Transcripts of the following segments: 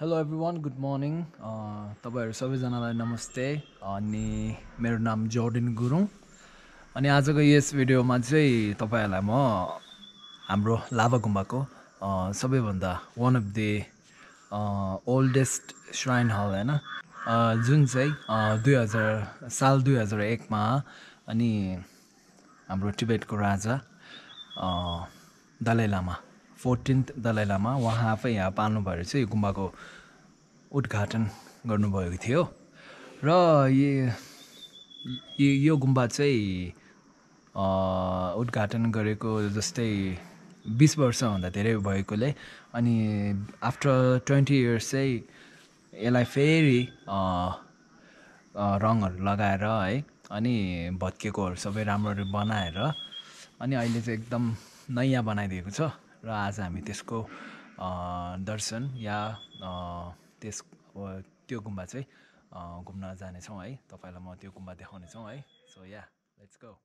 Hello everyone, good morning. तपाईहरु सबैजनालाई नमस्ते अनि मेरो नाम जोर्डन गुरुङ अनि आजको यस भिडियोमा चाहिँ तपाईहरुलाई म हाम्रो लाभा गुम्बाको सबैभन्दा one of the oldest shrine hall हैन जुन चाहिँ 2001 मा अनि हाम्रो टिबेटको राजा दलाई लामा 14th दलाई लामा उहाँ आफै यहाँ पाल्नु भएर चाहिँ गुम्बाको उद्घाटन गर्नुभएको थियो र यो गुम्बा चाहिँ उद्घाटन गरेको जस्तै 20 वर्ष भन्दा धेरै भएकोले अनि आफ्टर 20 इयर्स चाहिँ यसलाई फेरि रङहरु लगाएर है अनि भत्केकोहरु सबै राम्ररी बनाएर अनि अहिले चाहिँ एकदम नयाँ बनाइदिएको छ र आज हामी त्यसको दर्शन या त्यो गुम्बा चाहिँ घुम्न जाने छौं है तपाईलाई म त्यो गुम्बा देखाउने छौं है so yeah let's go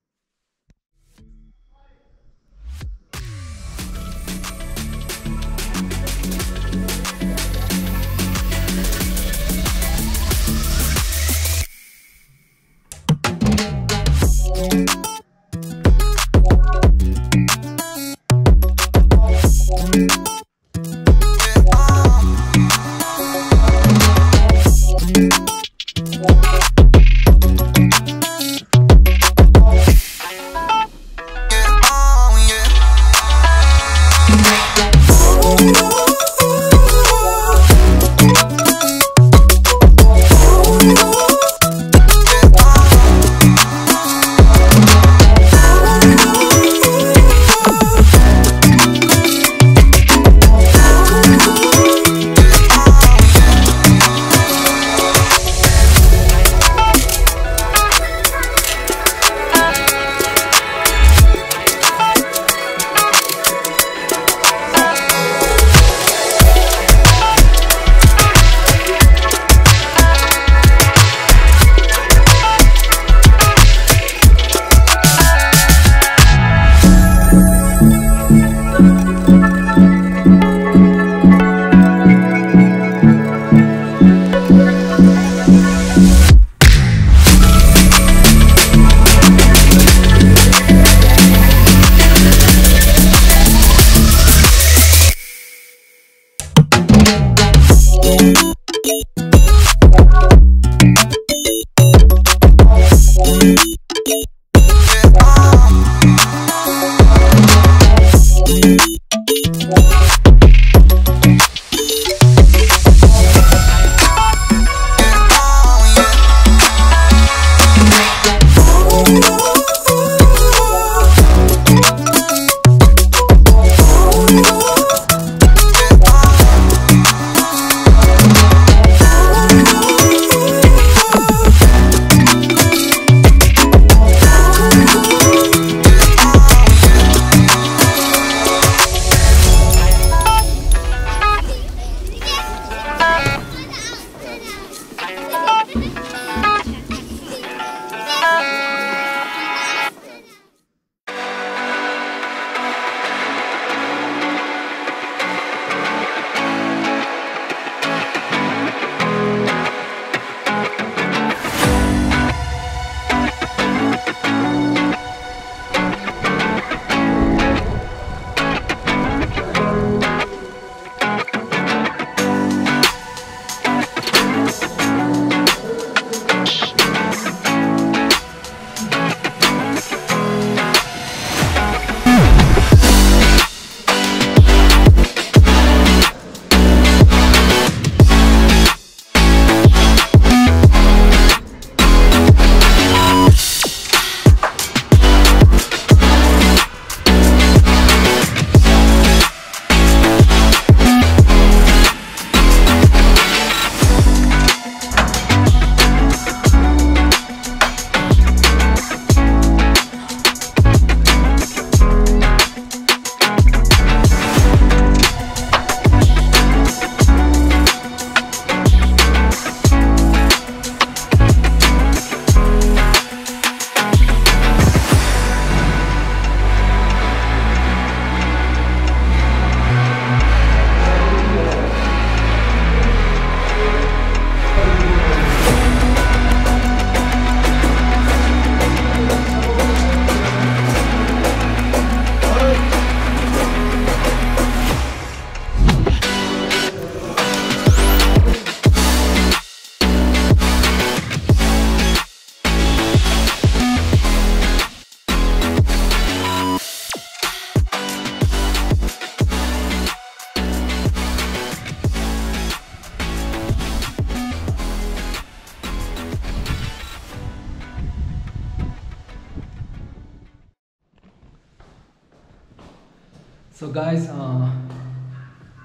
so guys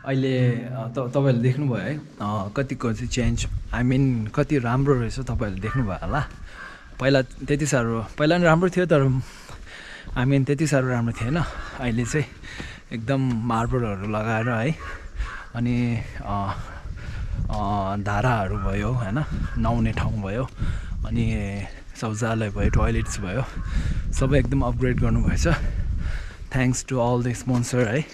अहिले तपाईँहरूले देख्नुभयो है कतिको चाहिँ चेन्ज आई मिन कति राम्रो रहेछ तपाईँहरूले देख्नुभयो होला पहिला त्यति साह्रो पहिला पनि राम्रो थियो तर आई मिन त्यति साह्रो राम्रो थिएन अहिले चाहिँ एकदम मार्बलहरू लगाएर है अनि धाराहरू भयो होइन नुहाउने ठाउँ भयो अनि शौचालय भयो टोयलेट्स भयो सबै एकदम अपग्रेड गर्नुभएछ thanks to all the sponsor है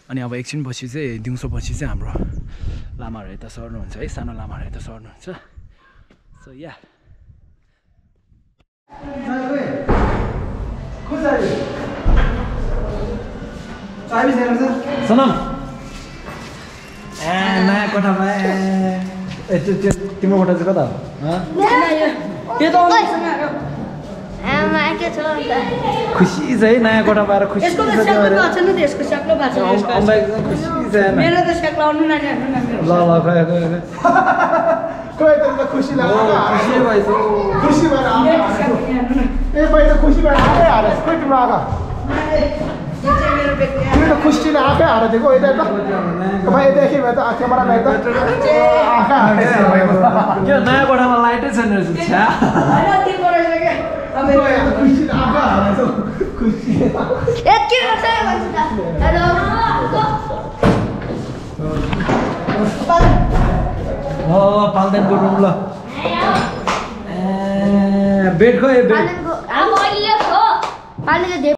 अनि अब एकछिनपछि चाहिँ दिउँसोपछि चाहिँ हाम्रो लामाहरू यता सर्नुहुन्छ है सानो लामाहरू यता सर्नुहुन्छ सो या सनम नयाँ कोठा पाएँ तिम्रो कोठा चाहिँ कता हो खुसी छ है नयाँ कोठा पाएर खुसी छ ल खुसी खुशी आँखा हार देखो इधर तो भाई देखिए मैं तो कैमरा में तो आँखा हार क्या नया कोठा में लाइट है चलने से क्या खुशी आँखा हार तो खुशी एक की रसा है बंदा हेलो पाल्दैन को रूम ल बेड को अब अहिले हो पाल्ने